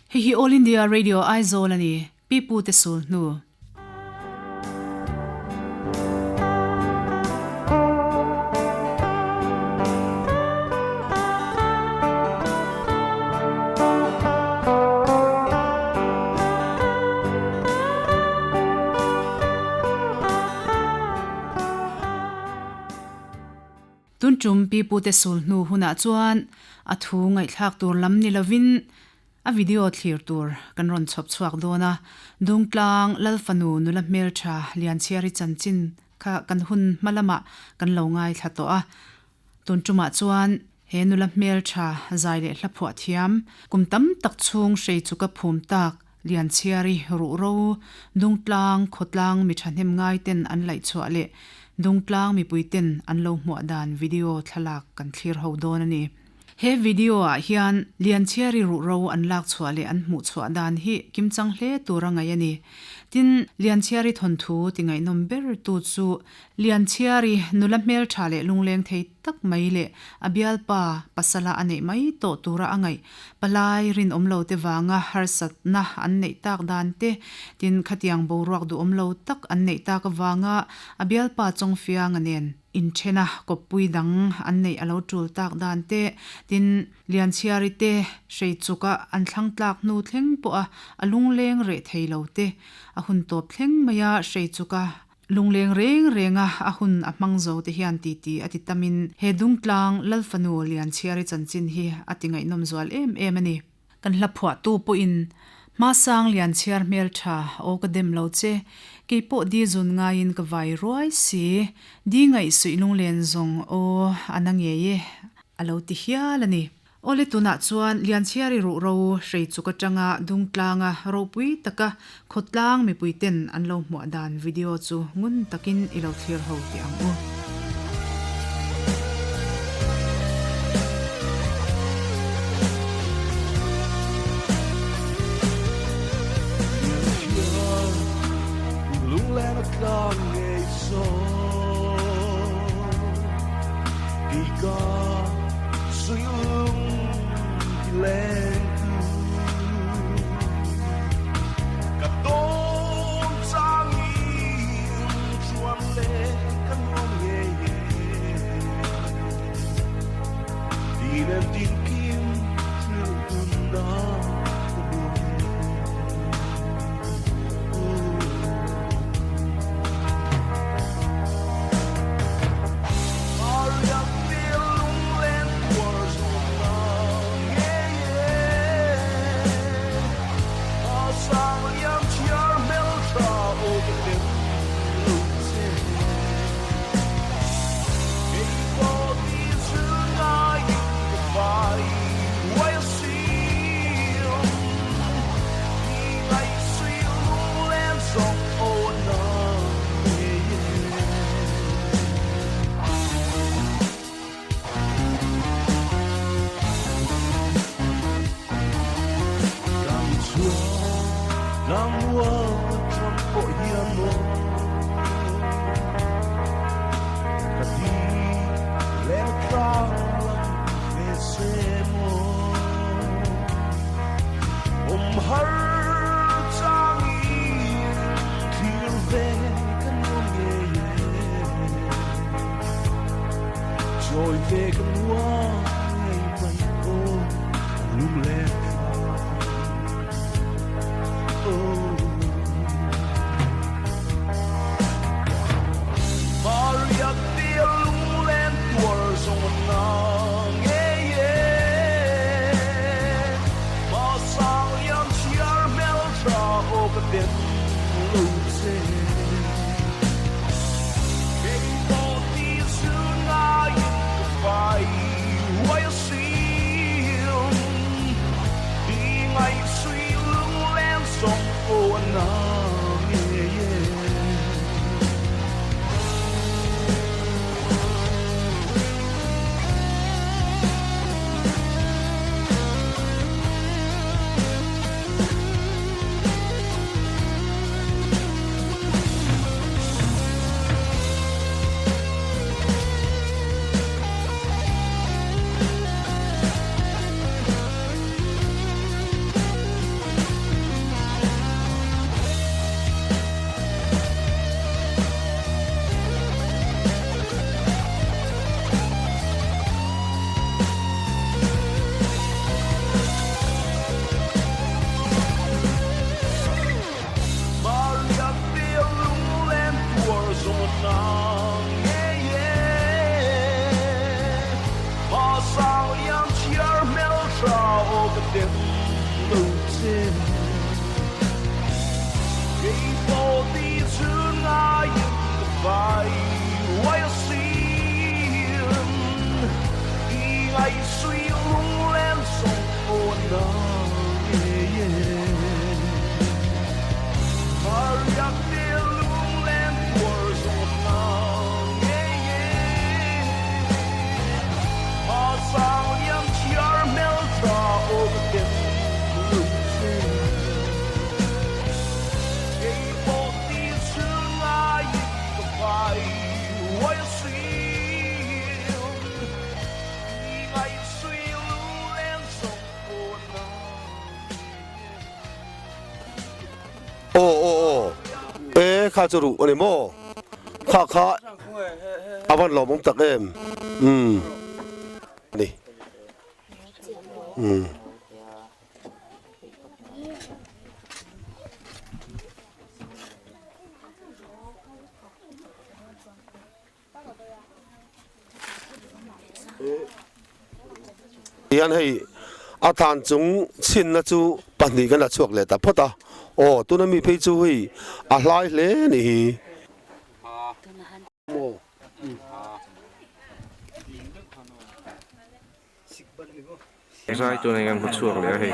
Hei hi All India Radio Aizawl a ni, Pi Pu te sul hnu. Tun tum Pi Pu te sul hnu hunah chuan a thu ngaihthlak tur lam ni lovin a video thlir tur kan rawn chhawp chhuak dawn a, Dungtlang Lalfanu nula hmeltha Lianchhiari chanchin kha kan hun hma lamah kan lo ngaithla tawh a. Tun tumah chuan he nula hmeltha zai leh hla phuah thiam kum tam tak chhung hrei chu ka phum tak Lianchhiari ruhro Dungtlang khawtlang mi thahnem ngai ten an laih chhuah leh Dungtlang mipui ten an lo hmuah dan video thlalak kan thlir ho dawn a ni. He video ah hian Lianchhiari ruhro an lak chhuah leh an hmuh chhuah dan hi kimchang hle tur a ngaih a ni. Tin, Lianchhiari thawnthu ti ngaihnawm ber tu chu Lianchhiari nula hmeltha leh lungleng thei tak mai leh a bialpa pasala a neih mai tawh tura a ngaih palai rinawm lo te vanga harsatna an neih tak dan te, tin khatiang boruak duhawm lo tak an neih tak avanga a bialpa Chawngfianga nen Inthena kawppui dang an neih a lo tul tak dan te, tin, Lianchhiari te Hreichuka an thlang tlak hnu thleng pawha a lungleng reh thei lo te, a hun tawp thleng maia Hreichuka lungleng reng renga a hun a hmang zo te hian titi a ti tamin he Dungtlang Lalfanu Lianchhiari chanchin hi a ti ngaihnawm zual em em a ni. Kan hla phuahtu pawhin Hmasang lian chhiar hmel tha aw ka dem lo che, kei pawh di zun ngaiin ka vai ruai si, di ngaihsuih lunglen zawng aw a na ngei e a lo ti hial a ni. Awle tunah chuan Lianchhiari ruhro hrei chuk atanga Dungtlanga ropui taka khawtlang mipui ten an lo hmuah dan video chu ngun takin i lo thlir ho teh ang u. lo che. Kei pawh ti chhun ngaiin ka fai uai asin. I ngaihsui lunglen zawng aw na ngei e. Hariak te lunglen tuar zawng na ngei e. A sang lian chhiar hmeltha aw ka ken lo che. Kei pawh ti chhun ngaiin ka fai uai asin. I ngaihsui lunglen zawng aw na ngei e. Aw aw aw e kha chu ruh a ni maw? Kha kha a van lawmawm tak em umm ni umm. Tihian hei a than chung chhinna chu pahnih kan la chhuak leh ta phawt a, aw tuna mi phei chu hei a hlai hle a nih hi. Zai tuna hian hmu chhuak leh a hei.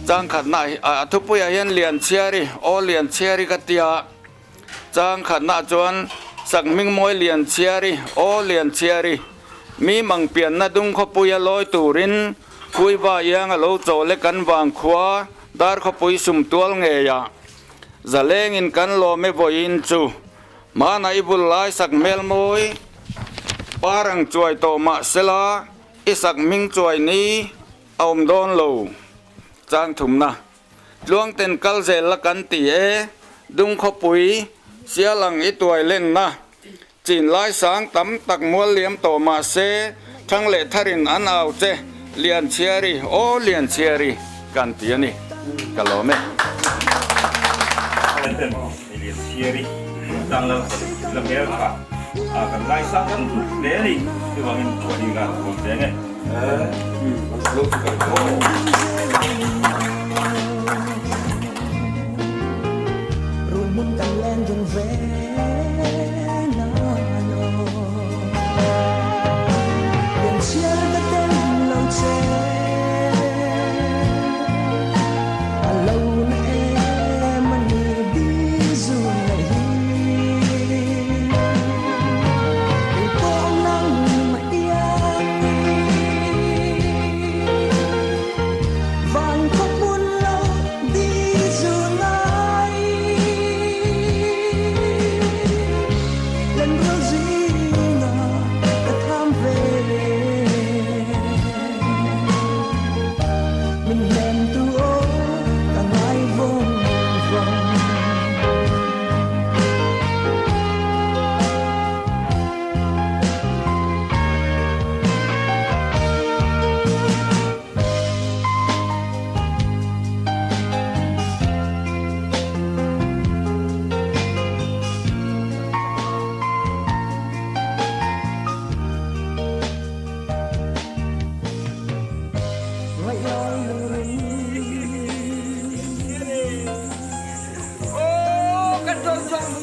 Changkhatna a thupuiah hian Lianchhiari, Aw Lianchhiari ka tia. Changkhatna chuan Sakhmingmawi Lianchhiari, Aw Lianchhiari, mi mang pianna dung khawpuia lawi turin Khuiva iang a lo chawl e kan vang khua dar khawpui sum tual ngeiah zalengin kan lawm e vawiin chu hmanah i bul lai sakhmel mawi par ang chuai tawh mahsela i sakhming chuai ni A awm dawn lo. Chang thumna. Tluangten kal zel la kan ti e, Dungkhawpui, Sialang i tuai lenna. Chin lai sang tam tak mual liam tawh mah se, Thang leh tharin an au che, Lianchhiari, aw Lianchhiari, kan ti a ni. Ka lawm e. Lianchhiari, tang lal la hmel kha kan ngaisang kan hlut hle a ni. Chuvangin puanin ka rawn cheng e.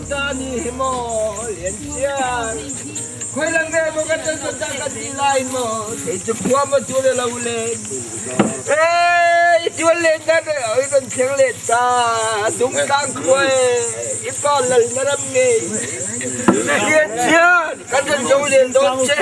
ta ni hi maw Lianchhiar. Khawi lang ve maw kan tan chuan kan ti lai maw thei chu khua maw tual a lo len. E i tual len dan i rawn thleng leh ta Dungtlang khua e i pa lal na ram ngei. Lianchhiar kan rawn zo len dawn che.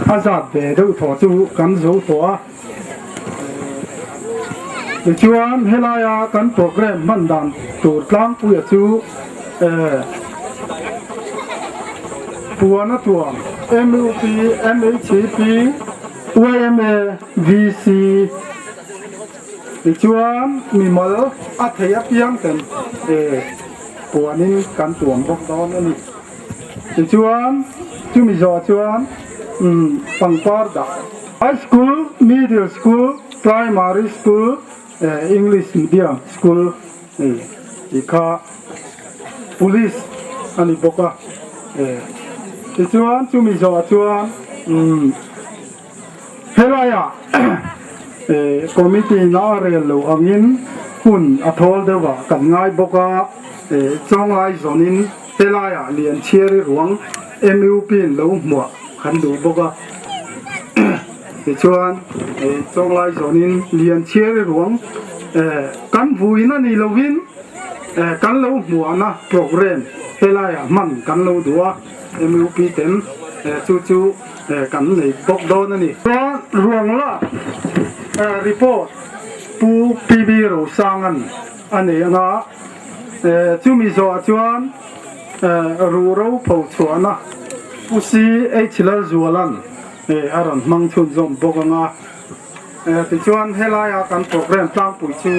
A zat ve deuh thaw chu kan zo tawh a. Tichuan helaia kan program hman dan tur tlangpuia chu puan a tuam MUP, MHCP, YMA, VC tichuan mimal a thei apiang ten puanin kan tuam bawk dawn a ni. Tichuan chumi zawh chuan pangpar dah High School, Middle School, Primary School, English Medium School tih kha Police a ni bawk a. Tichuan chumi zawh chuan helaiah Committee in a rel loh angin hun a thawl deuh ah kan ngai bawk a, chawnglai zawnin Helaiah Lianchhiari ruang MUP in lo hmuah kan duh bawk a, tichuan chawnglai zawnin Lianchhiari ruang kan vuin a ni lovin kan lo hmuahna program helaiah hman kan lo duh a, MUP ten chu chu kan nei bawk dawn a ni. Chuan ruang lak report Pu PB Rosanga'n a nei anga. Chumi zawhah chuan ruhro pho chhuahna Pu CH Lalzuala'n a rawn hmang chhunzawm bawk ang a. Tichuan helaia kan program tlangpui chu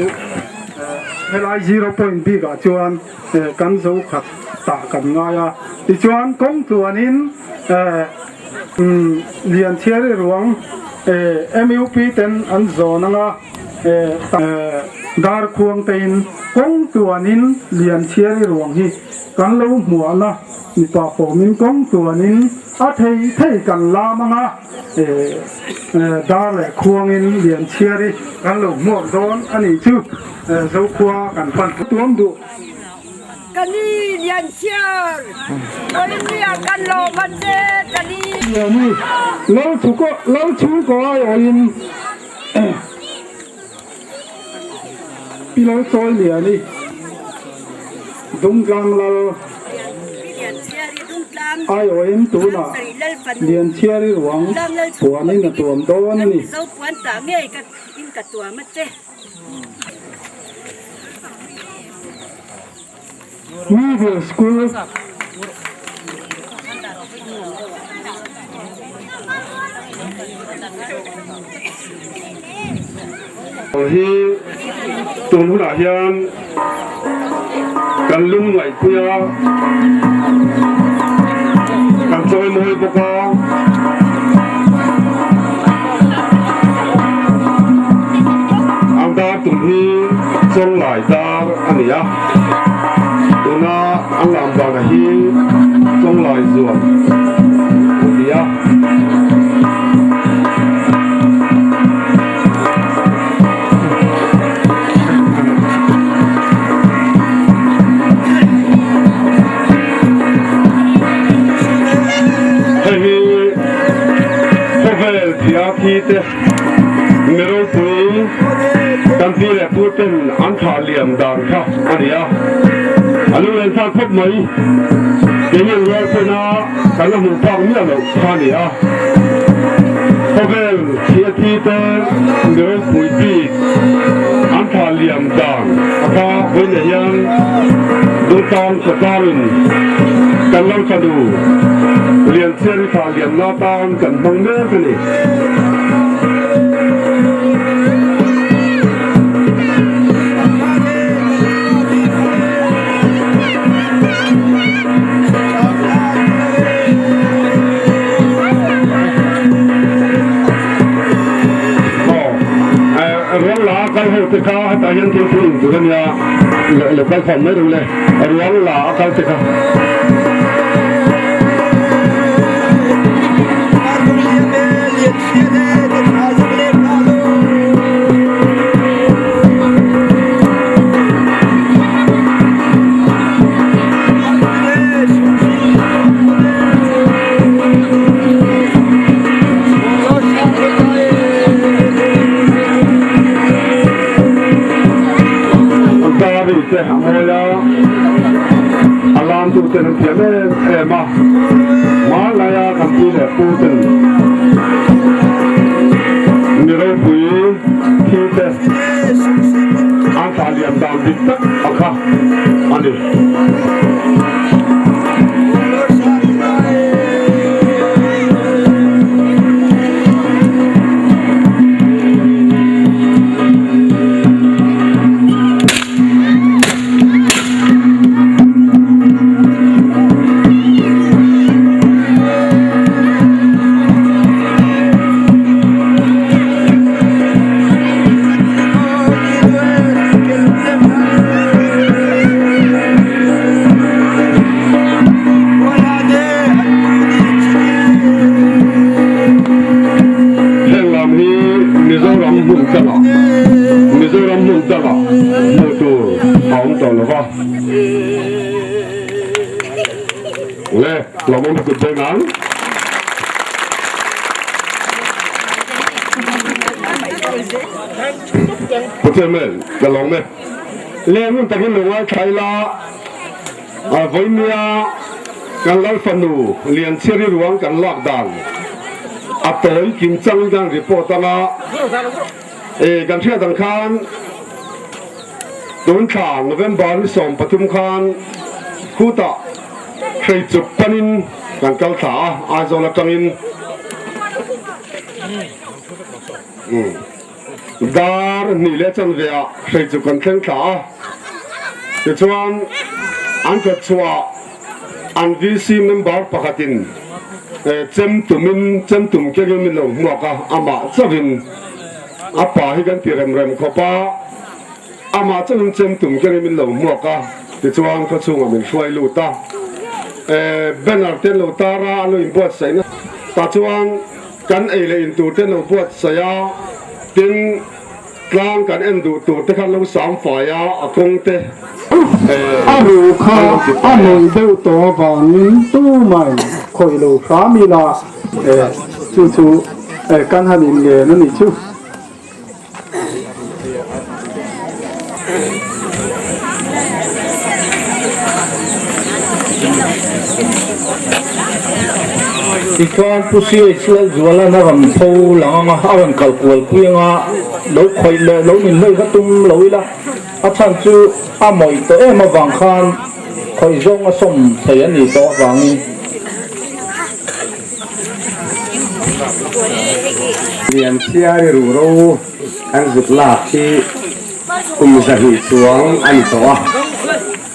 helai zero point bikah chuan kan zo khat tah kan ngai a. Tichuan kawng tluanin Lianchhiari ruang MUP ten an zawn ang a. Darkhuang tein kawng tluanin Lianchhiari ruang hi kan lo hmuahna mipa fawmin kawng tuanin a thei thei kan lam anga dar leh khuangin Lianchhiari kan lo hmuak dawn a nih chu Zokhua kan pan tuam duh. Ka ni Lianchhiar, Kawlmia kan lawm a che ka ni. Liani, Lal chhungkaw aiawhin Pi Lalchawi Liani, Dungtlang Lal aiawhin tunah Lianchhiari ruang puanin a tuam dawn a ni. Middle School. Hi tun hunah hian kan lung ngaihpui a, kan chawimawi bawk a. Ang dar tum hi Chawnglai dar a ni a, tuna an lam dana hi Chawnglai zuan a ni a. Hei hi khawvel thia thi te mi ropui kan pi leh pu ten an thah liam dan kha a ni a, a lunglen thlak khawp mai. Keini ang rual pawhin a kan la hmuh phak miah loh kha a ni a. Khawvel thia thi te mi ropui bik an thah liam dan a kha vawiinah hian Dungtlang khawtlangin kan lo fanu Lianchhiari thah liamna atan kan hmang mek a ni. Ruang la a kal ho te kha hetah hian thil thu in tur a nia lo kal khawm mai ru le ruang la a kal te kha. An te a ngawi a, a lamtu ten an thiam em em a, hmanlaia kan pi leh pu ten mi ropui thi te an thlah liam dan dik tak a kha a ni. Heng lam hi Mizoram hmun dangah Mizoram hmun dangah hmuh tur a awm tawh lo va. Le, lawmawm kut beng ang. Pu Chairman, ka lawm e. Le, ngun takin lo ngaithla ila. A vawinia kan lal fanu Lianchhiari ruang kan lak dan a tawi kim chang kan report anga e kan hriat ang khan tun thla November ni 13 khan khutah hreichuk panin kan kal thla a Aizawl atangin Dar hnih leh chanve ah hrei chu kan thleng thla a, tichuan an kawt chhuah an VC member pakhatin chem tumin chem tum kengin min lo hmuak a, amah chauhin a pa hi kan ti rem rem khawp a, amah chauhin chem tum kengin min lo hmuak a. Tichuan khawchhungah min hruai lut a, banner te an lo tar a, an lo inbuatsaih nasa. Tah chuan kan ei leh in tur te an lo buatsaih a, tin tlang kan en duh tur te kha an lo sam fai a, a kawng te A ruh kha a mawih deuh tawh avangin tumah khawih lo hram ila, chu chu kan han inngen a nih chu. Tichuan Pu CH Lalzuala'n a rawn pho lang anga a rawn kal kual pui anga lo khawih leh lo min hlei kha tum lo ila a chhan chu a mawih tawh em avang khan khawih zawng a sawm thei a nih tawh avangin. Lianchhiari ruhro kan zuk lak hi kum 200 chuang a ni tawh a,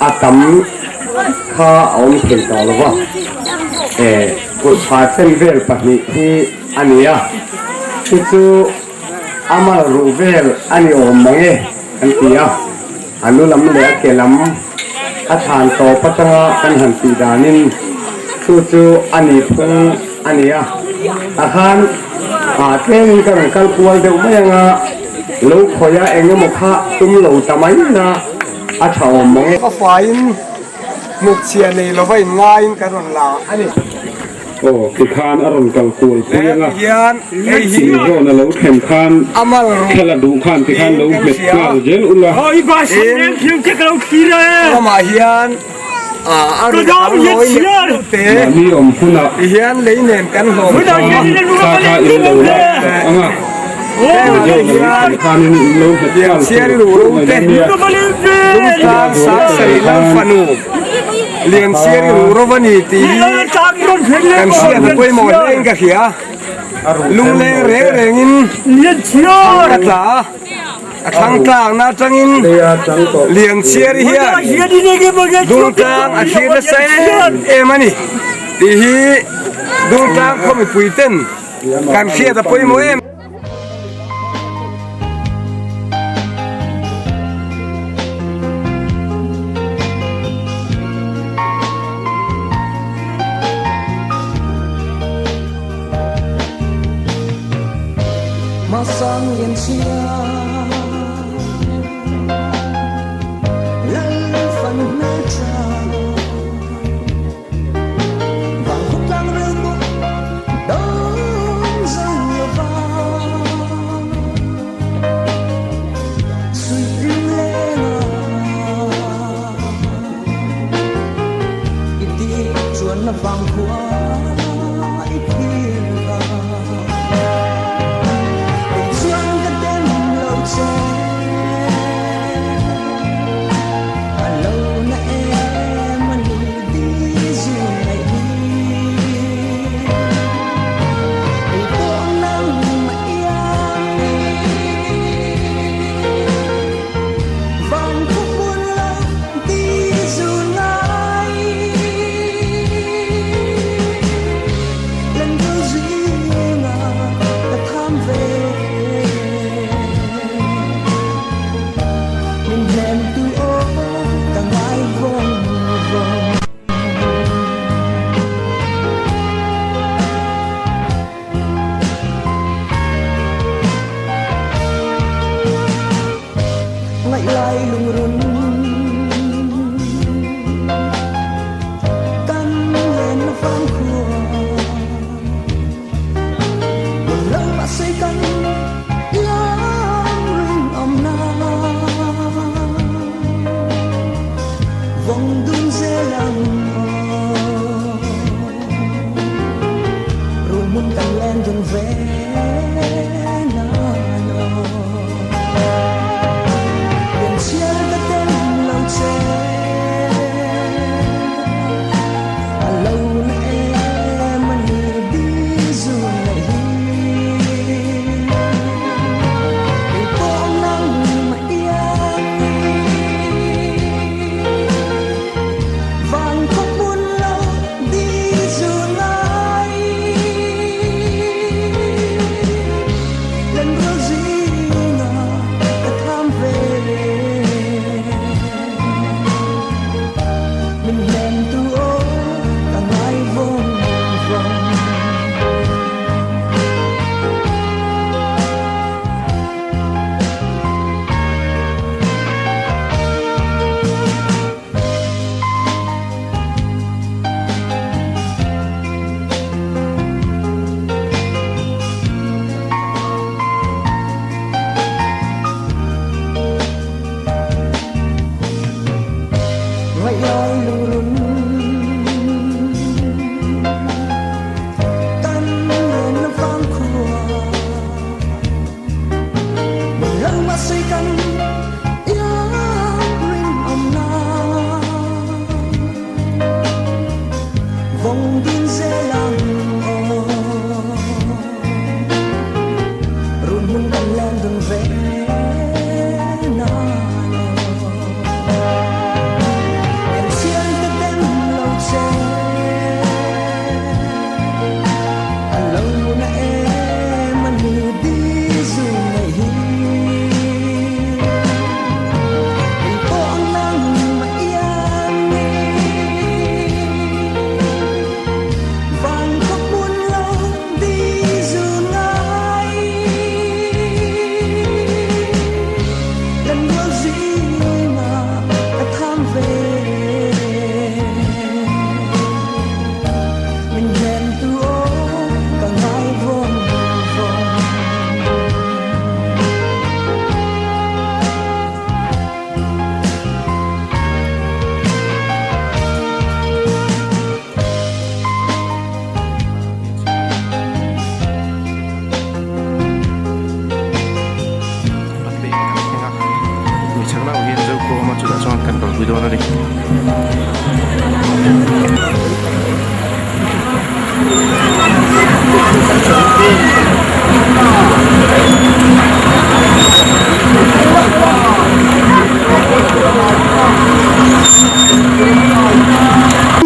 a tam kha a awm thei tawh lo va, kut pha chen vel pahnih hi a ni a, chu chu a mal ruh vel a ni awm mang e an ti a, a lu lam leh a ke lam a thlan tawp atanga kan han tih danin chu chu a ni phung a ni a, tah khan ah tlemin ka rawn kal kual deuh mai anga lo khawih a eng emaw kha tum lo ta mai na a tha awm mang e. Ka faiin hnutchhiah nei lova inngaiin ka rawn la a ni. Aw, tikhan a rawn kal kual pui anga, in zawn a lo thlen khan thla duh khan tikhan lo hmet nghal zel ula. Mahni awm hunah thla kha in lo lak tak anga, in zawn a lo thlen khanin in lo hmet nghal tur mai dawn nia. Lianchhiari ruh ro va ni tih hi kan hriat a pawimawh hle in ka hria. Lungleng reng rengin thang ka tla a, a thlang tlakna atangin Lianchhiari hian Dungtlang a thlir nasa em em a ni tih hi Dungtlang khaw mipui ten kan hriat a pawimawh em.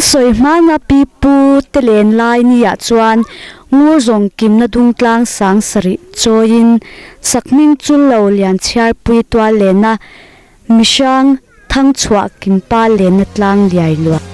Sawi hmana pi pu te len lai ni ah chuan ngur zawng kimna dung tlang sang sarih chawiin sakhming chul lo lian chhiarpui tual lena Mihrang thangchhuah kimpa lenna tlang liai luah.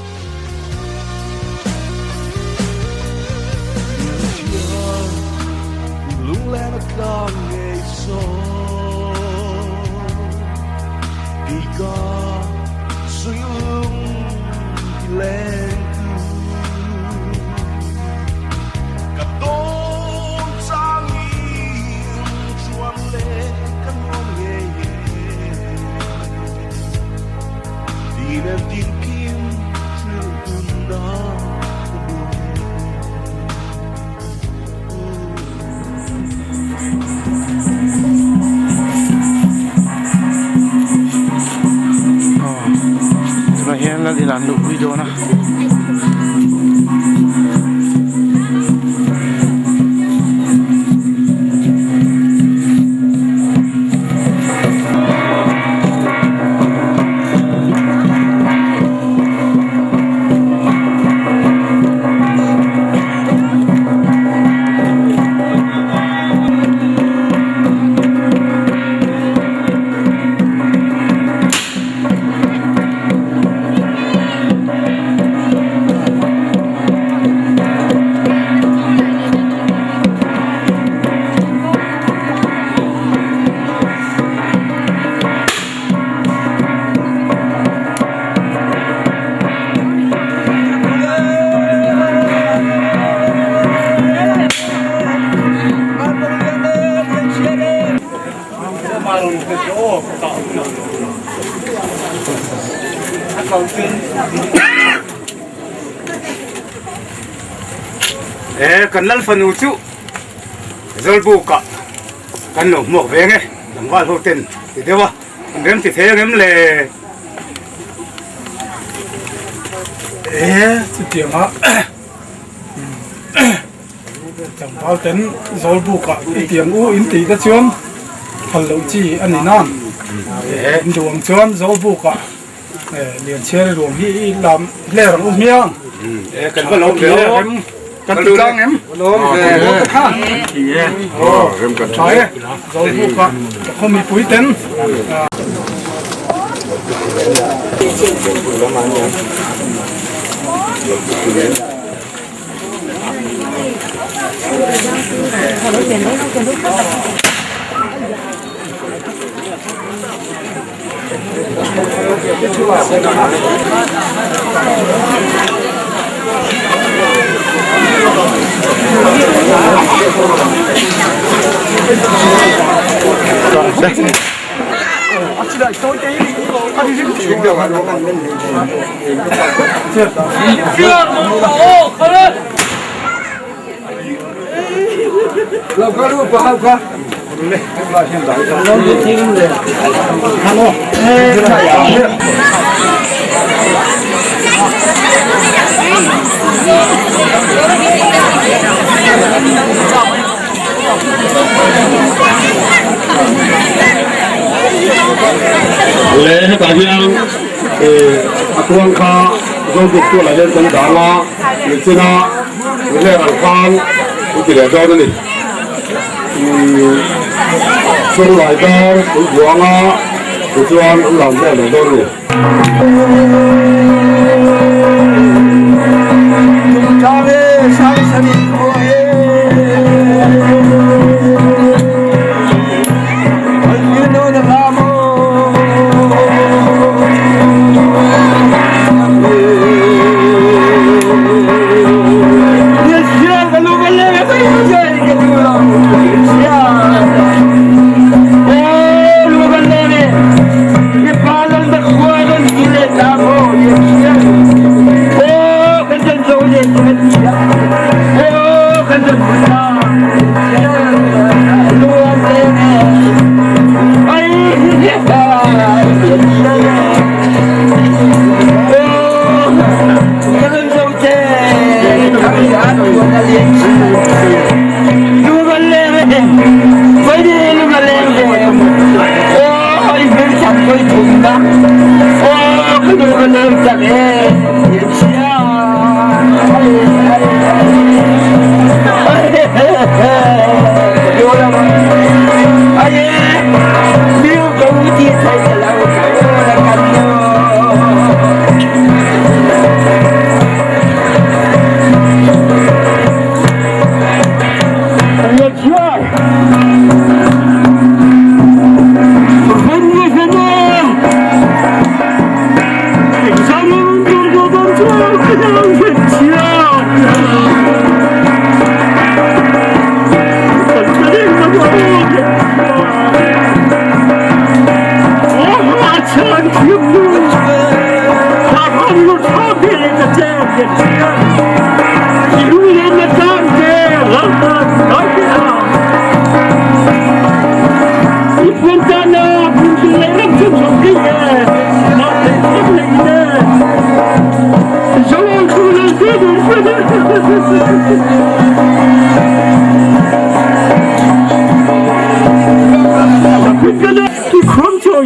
Tunah hian lal inah an luhpui dawn a. E kan lal fanu chu Zawlbuk ah kan lo hmuak ve nge tlangval ho ten ti deuh a an rem ti thei ang em le? E chutiang a tlangval ten Zawlbuk ah i tiang u in tih te chuan phal loh chi a ni nan in duh ang chuan Zawlbuk ah Lianchhiari ruang hi i lam hler ang u hmiang. E kan va lawm ve aw. Kan ti tlang em? Lawm ve. Lawm te khan. Aw rem kan tha e. Zawlbuk ah ka khaw mipui ten. Le hetah hian a kuang kha Zawlbuk tualah hian kan dang a, nichina Ler ang khan u ti leh dawn a ni. Chunglai dar pui buanga tichuan an lam vel leh dawn a ni.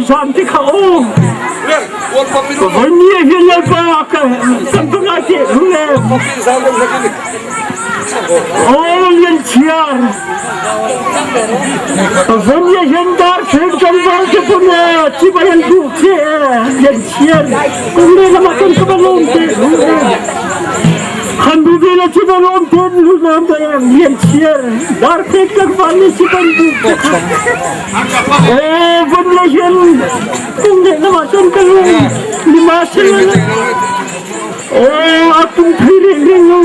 zan te kha aw. Vawinia hian Lalpa kan va ngai teh lul em. Aw Lianchhiar, vawinia hian dar thleng tlangval te pawn e chibai an duh che e Lianchhiar, kawng lehlamah chuan ka va lawm teh lul em. Khan bu vela chu va lawm teh lul em Lianchhiar, dar thleng tlangval ni chibai an duh che kha. Aw vawinia hian kawng lehlamah chuan ka lawm nimahsela. Aw a tum thei reng reng lo.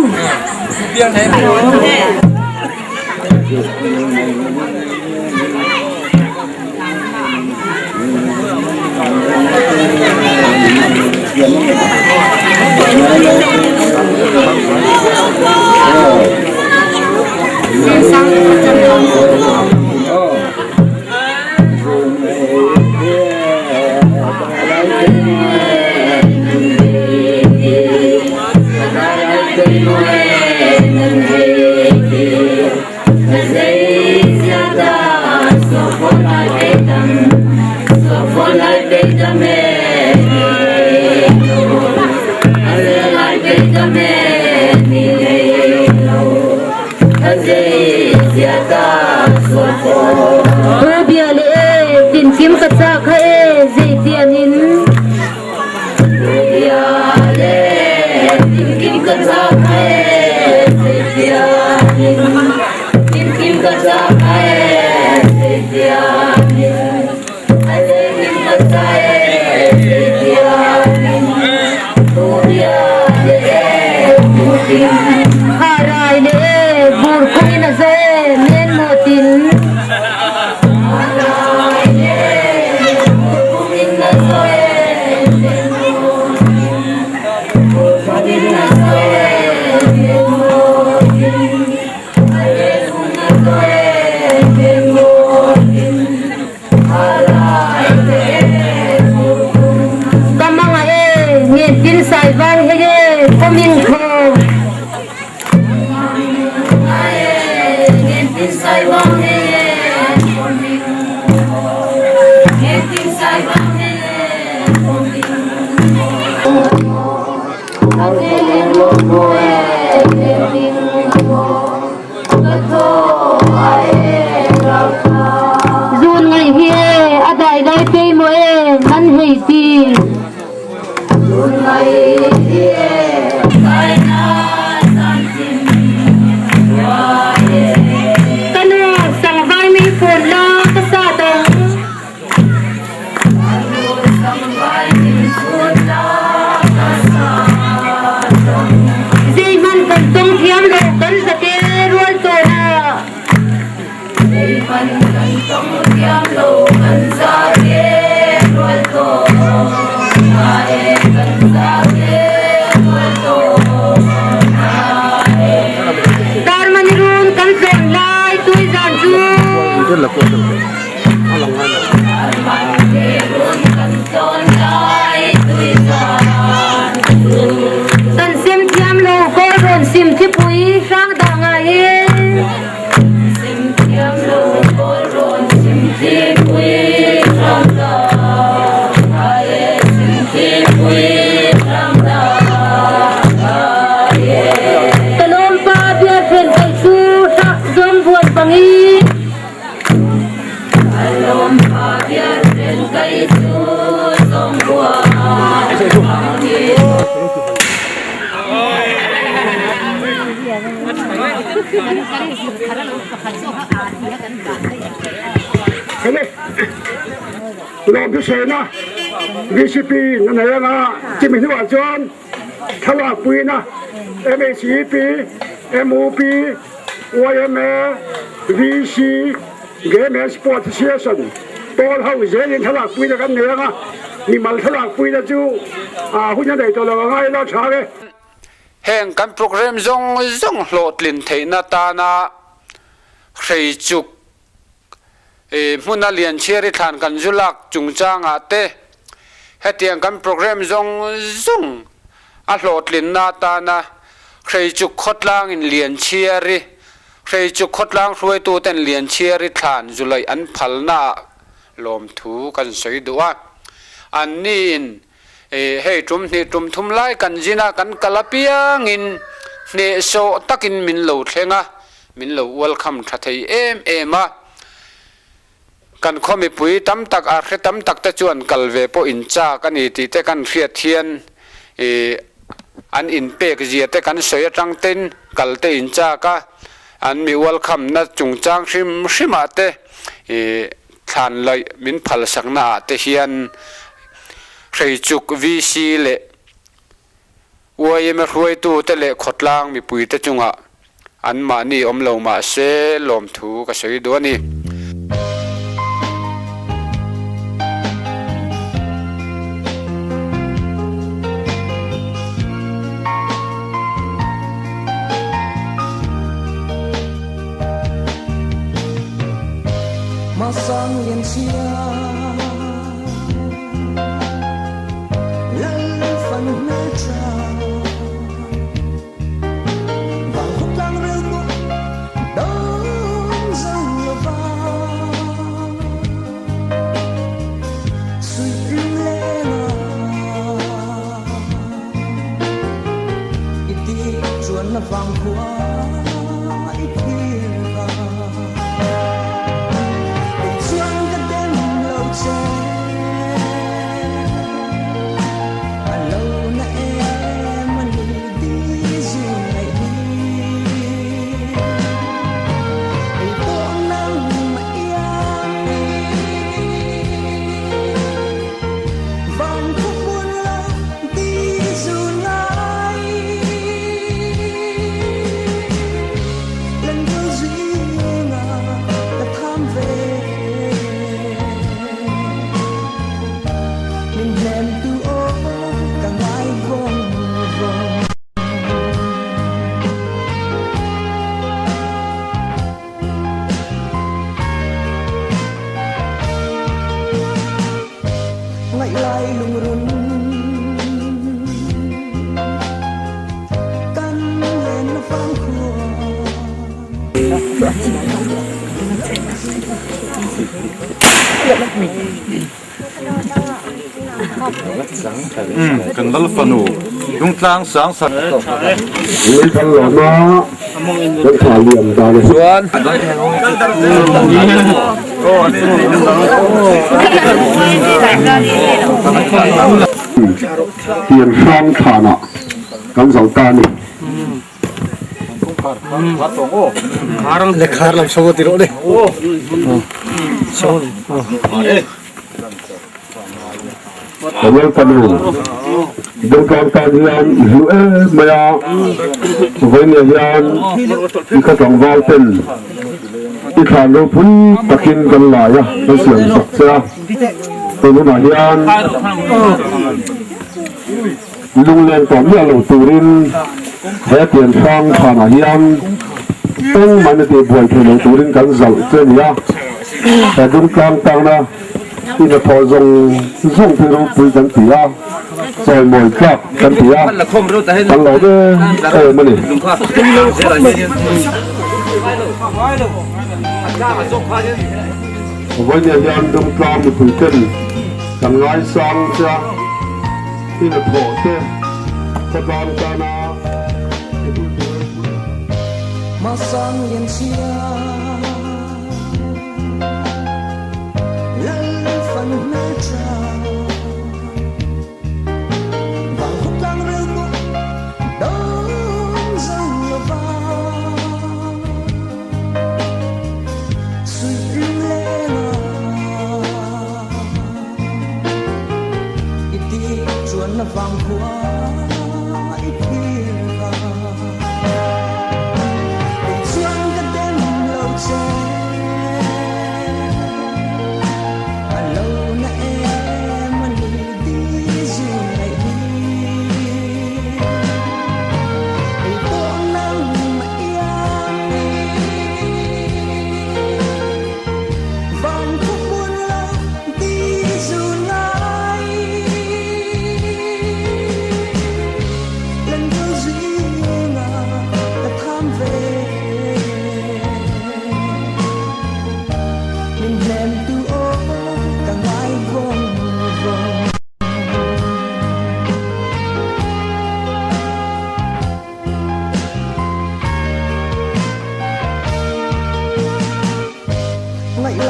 Bia le e tinkim ka ca kha e zeitian in Bia le tinkim ka ca kha e zeitian in Tinkim ka ca kha e zeitian in Tinkim ka ca e zeitian in Bia le e tinkim Harai le e bur kung in a zo e men maw tin Ka manga e ngen tin sai vang he e komin kho. Zun ngaih hi e a dai lai pei maw e nan hei ti. Zun ngaih hi e Ka nu sangvai mei phun la ka sa dang. Zeihmanh kan tong thiam lo kan zate rual tawn ah. Zeihmanh kan tong thiam lo kan zate rual tawn ah e kan zate rual tawn ah e. Darmani run kan tlawn lai tuizan cu. Kan sem thiam lo kawlrawn sim thipui hrang dah ngai e. Sem thiam lo kawlrawn sim thipui hrang dah ngai e. Sim thipui hrang dah ngai e. Ka lawmpa biahren kai cu hrah zawm buan bangin. Lawmthusena VCP na nei anga chimi hnuah chuan thlalak puina MHEP, MUP, YMA, VC, Game and Sports Association pawl ho zelin thlalak puina kan nei anga mimal thlalak puina chu hun a nei tawh lo anga ila tha e. Heng kan program zawng zawng hlawhtlin theihna tana hreichuk hmuna Lianchhiari thlan kan zu lak chungchangah te hetiang kan program zawng zawng a hlawhtlinna atana Hreichuk khawtlangin Lianchhiari, Hreichuk khawtlang hruaituten Lianchhiari thlan zu laih an phalnaah. lawmthu kan sawi duh a. Anniin hei tum hnih tum thum lai kan zin a, kan kal apiangin hnehsawh takin min lo thleng a, min lo ualkham tha thei em em a. Kan khaw mipui tam tak a hre tam tak te chuan kal ve pawh in chak a ni tih te kan hriat hian ih an inpek zia te kan sawi atang ten kal te in chak a, an mi ualkhamna chungchang hrim hrim ah te ih thlan laih min phalsakna ah te hian Hreichuk VC leh YMA hruaitu te leh khawtlang mipui te chungah an mahni awm lo mah se lawmthu ka sawi duh a ni. Kan lal fanu Dungtlang sang sak. Lei kan lawm a, kan thla liam dan a chuan. Tiang hrang thlanah kan zo ta a ni. Daniel fanu Dungtlang tan hian i hlu em mai a, vawinia hian i khaw tlangval ten i thlan ropui takin kan lai a, kan siam sak che a, tun hunah hian Lungleng tawh miah lo turin he pianhrang thlanah hian engmah na tih buai thei lo turin kan zalh che a ni a, he dungtlang tana i hnathawh zawng zawng te ropui kan ti a, chawimawi tlak kan ti a, kan lo em em a ni. Vawinia hian dungtlang mipui ten kan ngaisang che a. I hnathawh te khawtlang tana i hul tur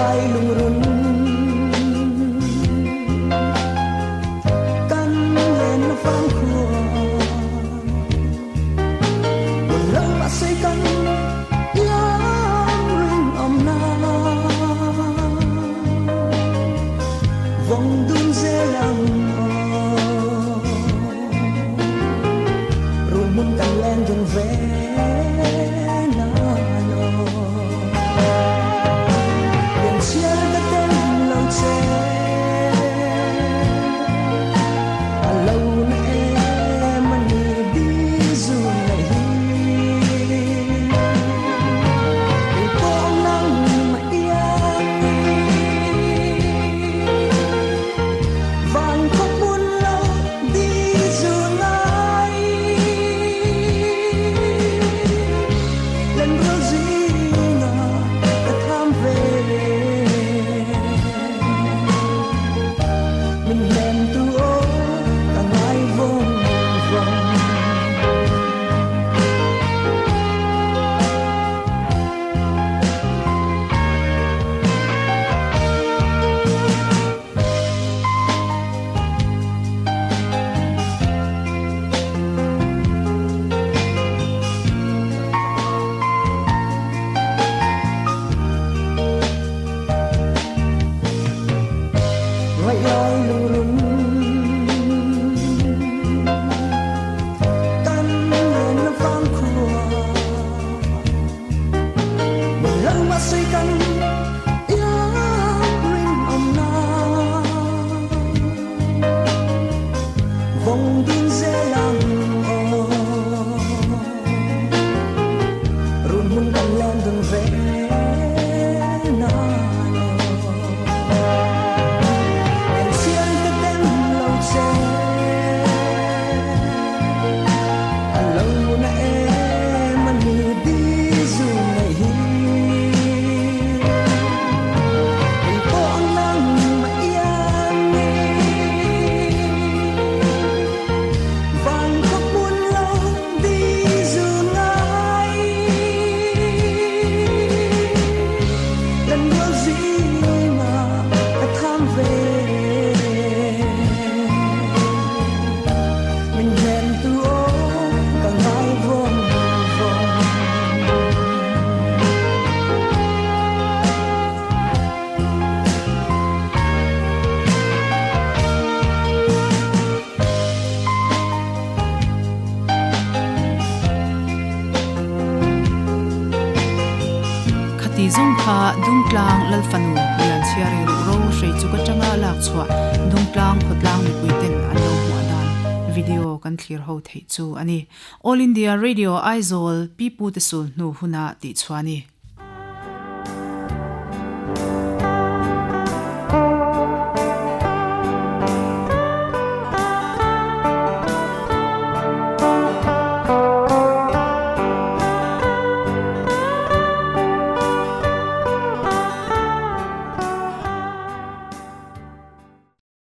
Ngaih lai lungrun Kan len vang khua Buồn lâu mà xây căn Iang ring om na Vòng dun dê lăng Run mun kan len dun ve na no Liền chia ta tên lâu che A lâu na em ani di zu na hi Kei nang ma iang Vang khóc buồn lâu đi dù ngai Lần rô zinga ka tham ve Mình hẹn tu ô ta ngai vong vong Ngaih lai lungrun Kan len vang khua Buồn lâu mà xây căn Iang ring om na Vòng dun dê lăng ô Run mun kan len dun ve na no Em xiên ka tem lâu che A lâu na em ani di zu ngày hi Kei pawh nang ma iang Vang khóc buồn lâu đi dù ngai Lần đua gì mà ta tham về Mình hẹn tu ô cả ngai vong vong Khati zawng kha Dungtlang Lalfanu Lianchhiari ruh ro hrei chu ka tanga lak chhuah Dungtlang khawtlang mipui ten an lo hmuah dan video kan thlir ho theih chu a ni. All India Radio Aizawl Pi Pu te sul hnu huna tih chhuah a ni.